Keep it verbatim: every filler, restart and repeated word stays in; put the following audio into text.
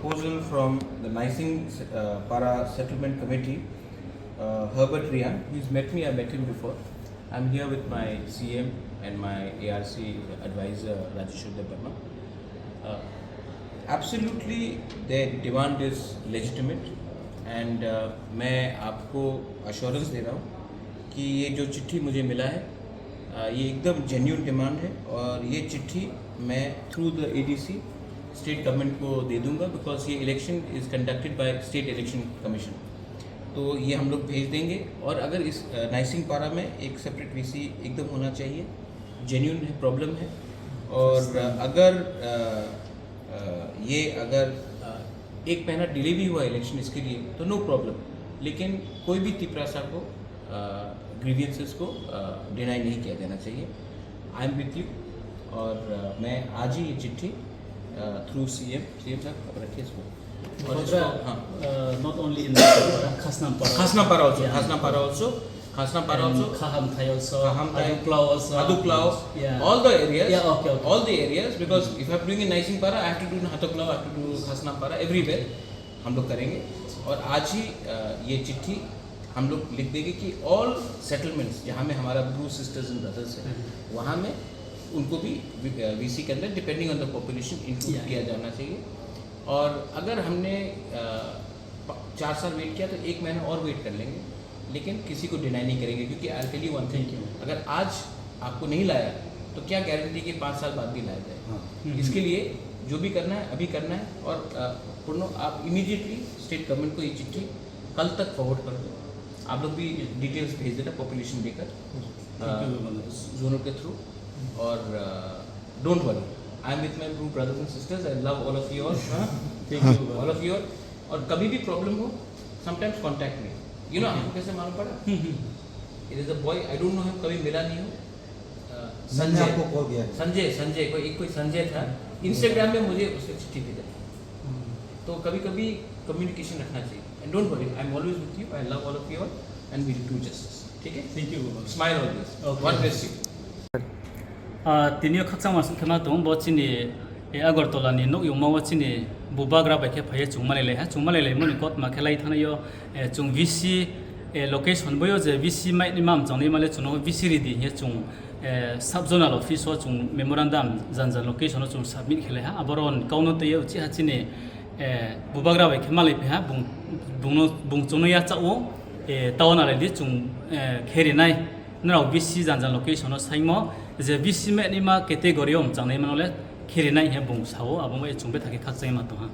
Proposal from the Naising uh, Para Settlement Committee, uh, Herbert Riang. He's met me, I met him before. I'm here with my C M and my A R C advisor, Rajeshwar Debbarma. Uh, absolutely, their demand is legitimate, and uh, मैं आपको अश्योरेंस दे रहा हूँ कि ये जो चिट्ठी मुझे मिला है, अ, ये एकदम जेन्यून डिमांड है, और ये चिट्ठी मैं through the ADC state government को दे दूंगा, बिकॉज ये election is conducted by state election commission. तो ये हम लोग भेज देंगे। और अगर इस अ, नाइसिंग पारा में एक सेपरेट वीसी एकदम होना चाहिए, जेन्यून है, प्रॉब्लम है। और अ, अगर अ, अ, ये अगर अ, एक महीना डिले भी हुआ इलेक्शन इसके लिए, तो नो प्रॉब्लम। लेकिन कोई भी तिपरासा को ग्रीवियंसेस को डिनाई नहीं किया जाना चाहिए। आई एम विथ यू। और अ, मैं आज ही ये चिट्ठी थ्रू सीएम, सीएम साहब, आप रखिए इसको। और इसको, हाँ। Not only in Khasnampara. Khasnampara also, yeah. Khasnampara also, Khasnampara also. Khahamthai also, Khahamthai, Aduklau also. Aduklau, yeah. All the areas. Yeah, okay, okay. All the areas, because if I'm doing in Naisingpara, I have to do in Hatoklau, I have to do Khasnampara, everywhere. हम लोग करेंगे। और आज ही अ, ये चिट्ठी हम लोग लिख देंगे कि ऑल सेटलमेंट्स जहाँ में हमारा ब्रू सिस्टर्स एंड ब्रदर्स हैं, वहाँ में उनको भी वीसी के अंदर, depending on the population, include किया जाना चाहिए। और अगर हमने अ, प- चार साल वेट किया, तो एक महीना और वेट कर लेंगे, लेकिन किसी को डिनाई नहीं करेंगे, क्योंकि I tell you one thing, अगर आज आपको नहीं लाया, तो क्या गारंटी कि पाँच साल बाद भी लाया जाए? इसके लिए जो भी करना है, अभी करना है। और अ, पूर्ण, आप इमीडिएटली स्टेट गवर्नमेंट को ये चिट्ठी कल तक फॉरवर्ड कर दो। आप लोग भी डिटेल्स भेज देना, पॉपुलेशन देकर, जोनों के थ्रू। और don't worry, I am with my bro brothers and sisters, I love all of you all. Thank you. All of you all. और कभी भी प्रॉब्लम हो, sometimes contact me. You know, आपको कैसे मालूम पड़ा? It is a boy, I don't know him, कभी मिला नहीं हूँ। अ, मैंने संजय। आपको कॉल किया था। संजय, संजय, कोई एक, कोई संजय था, इंस्टाग्राम में मुझे उसने चिट्ठी भेजा। तो कभी कभी कम्युनिकेशन रखना चाहिए। And don't worry, I am always with you, I love all of you all, and we'll do justice. ठीक है? Thank you, Baba. Smile always. Okay. God bless you. Ah, tini o khakchangma song kheno tong bo chini, eh, Agartala ni nok yungma o chini bubagra bai khe phaiye chungma lai lai ha, chungma lai lai mani kot ma khe lai thana yo, eh, chung V C, eh, location bo yo je V C mai ni mam chang ni male chung no V C ridi ye chung, eh, sub zonal office o chung memorandum jan jan location o chung submit khe lai ha, aboro kauno tei uchi ha chini, eh, bubagra bai khe malai phi ha, bung, bungno, bung chungno ya cha o, eh, tao na lai di chung, eh, khe rinai. Norok V C jan jan location o saimo je V C mai ni ma category o mchang nai mano le khe rinai he bung sao, abo mai chung betha khe khakchangma tong ha.